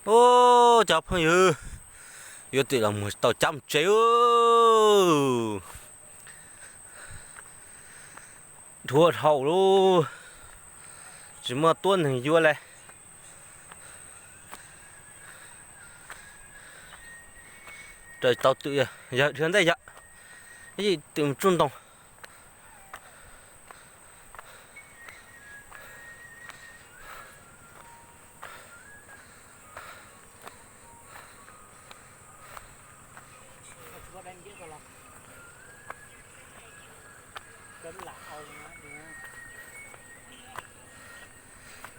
Ub, cov phooj ywg, yuav twm los mus tau cab mus tsev. Dhuav dhau lawm, tsis muaj tuab neeg yuav li. Raws tau twm, yog dhia ntej yom, twm mus tsuj ntoo.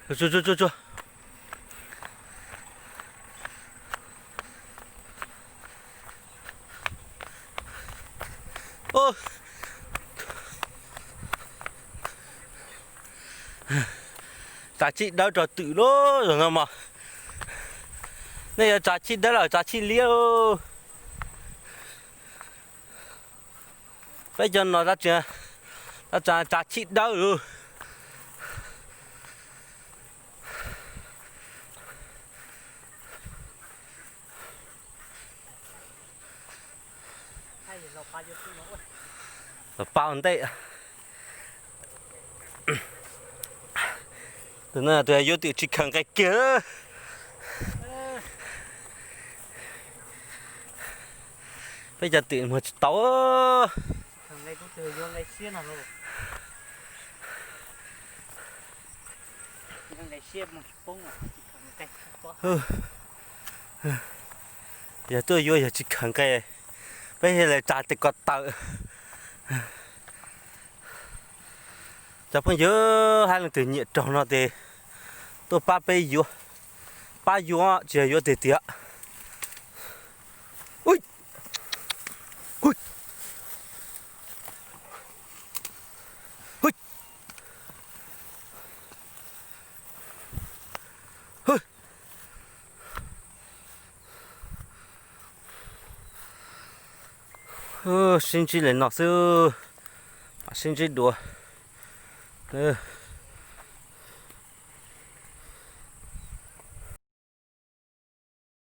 Tsuag, tsuag, tsuag, tsuag. Tsav tshij dawb rau twm lub zog no mog. Nej yuav tsav tshij dawb los tsav tshij liab? Peb cov no tsav tshij dawb lawm. Los pab ua ntej. Tus no tus yuav twm tsis khaws nqe kiag. Peb cov twm muag tsis tau. Yog tuaj yuav yog tsis khaws nqe, peb thiaj li tsa tes ko taw. Cov phooj ywg, hais leej twg nyiam raug no ces tuaj pab peb yuav, pab yuav tsis yog yuav tiag tiag. Sib ntsib li no xwb, mam sib ntsib dua.